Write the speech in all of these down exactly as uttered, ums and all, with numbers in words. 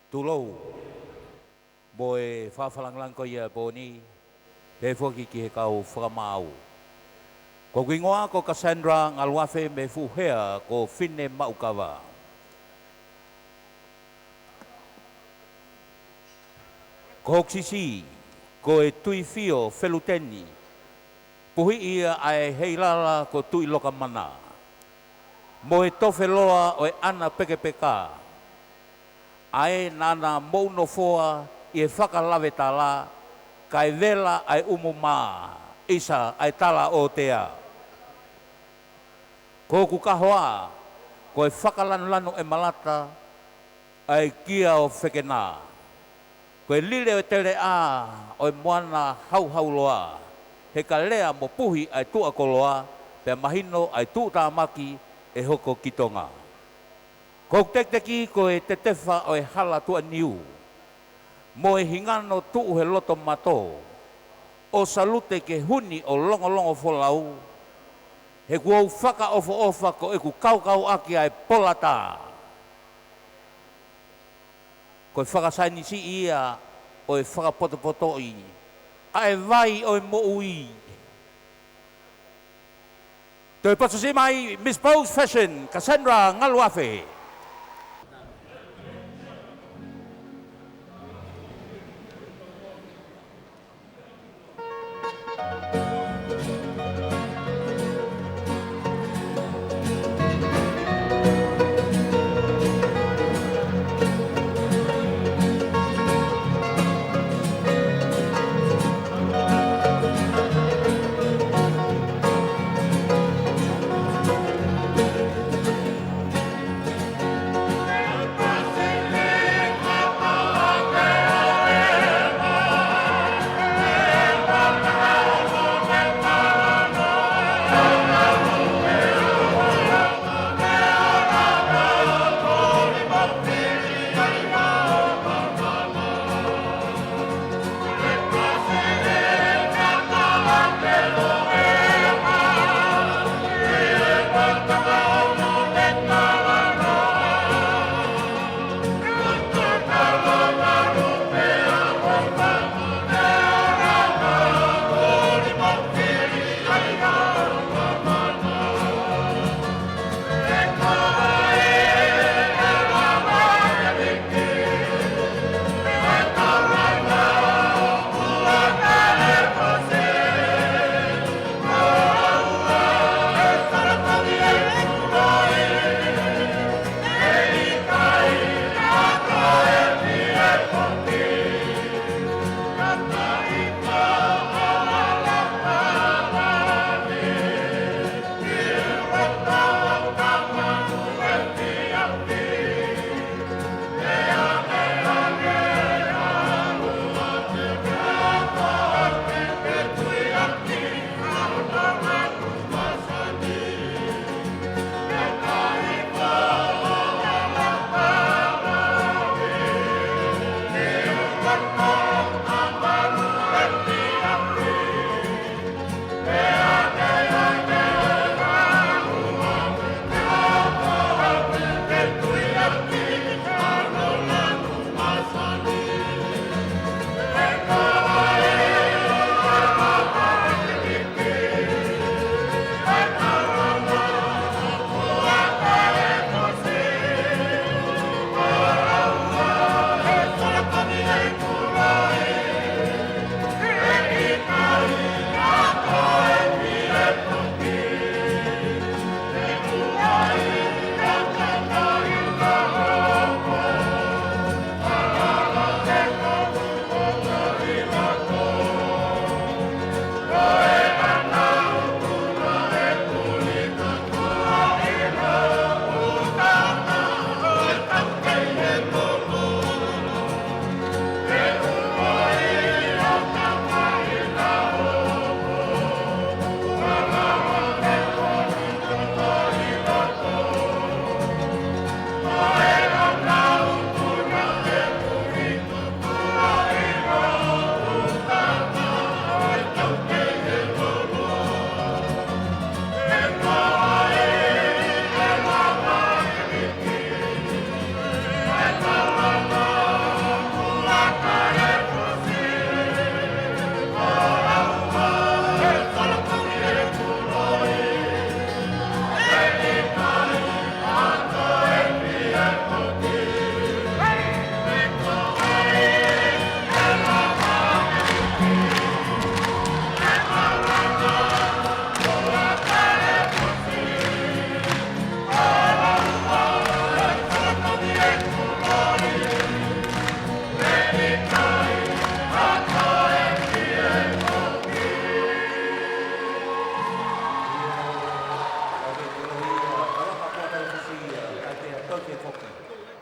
Tulou, mo e fakafakalāngilangi ko ia ʻo e pō ni, pehē foki ki he kau fakamaau. Ko hoku hingoa ko Cassandra Ngaluafe mei he fuʻu hea ko Finemāʻukava. Ko hoku siʻisiʻi, ko e Tuifio Feluteni, puhiʻi ia ʻa e Heilala ko Tuʻilokamana, mo e tofe loa ʻo e ʻAna Pekepeka, ʻa ē naʻa na mounofoa ʻi he fakalavetala, kae vela ʻa e ʻumu mā, ʻisa ʻa e tala ʻotea. Ko hoku kahoa, ko e Fakalanulanu ʻe Malata, ʻa e Kia ʻo Fekena. Ko e lile ʻo e teleʻa ʻo e Moana Hauhauloa, he ka lea mo puhi ʻa e tuʻa koloa, pea mahino ʻa e tuʻutāmaki ʻe hoko ki Tonga. Ko hoku tekiteki ko e Tetefa ʻo e Hala Tuʻaniu, mo e Hingano Tuʻu he Loto Mato, ʻo salute ki he huni ʻo Longolongofolau, he kuo u fakaʻofoʻofa ko ʻeku kaukauʻaki ʻa e Polata. Ko e fakasaienisi ia ʻo e fakapotopotoʻi ʻa e vai ʻo e moʻui. Toe poto siʻi mai, Miss Pose Fashion, Cassandra Ngaluafe.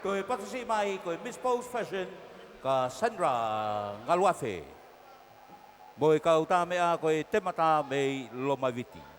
Ko e patisiʻi mai ko e Miss Post Fashion, ko Sandra Ngaluafe. Mo e kau tā meʻa ko e Temata mei Lomaiviti.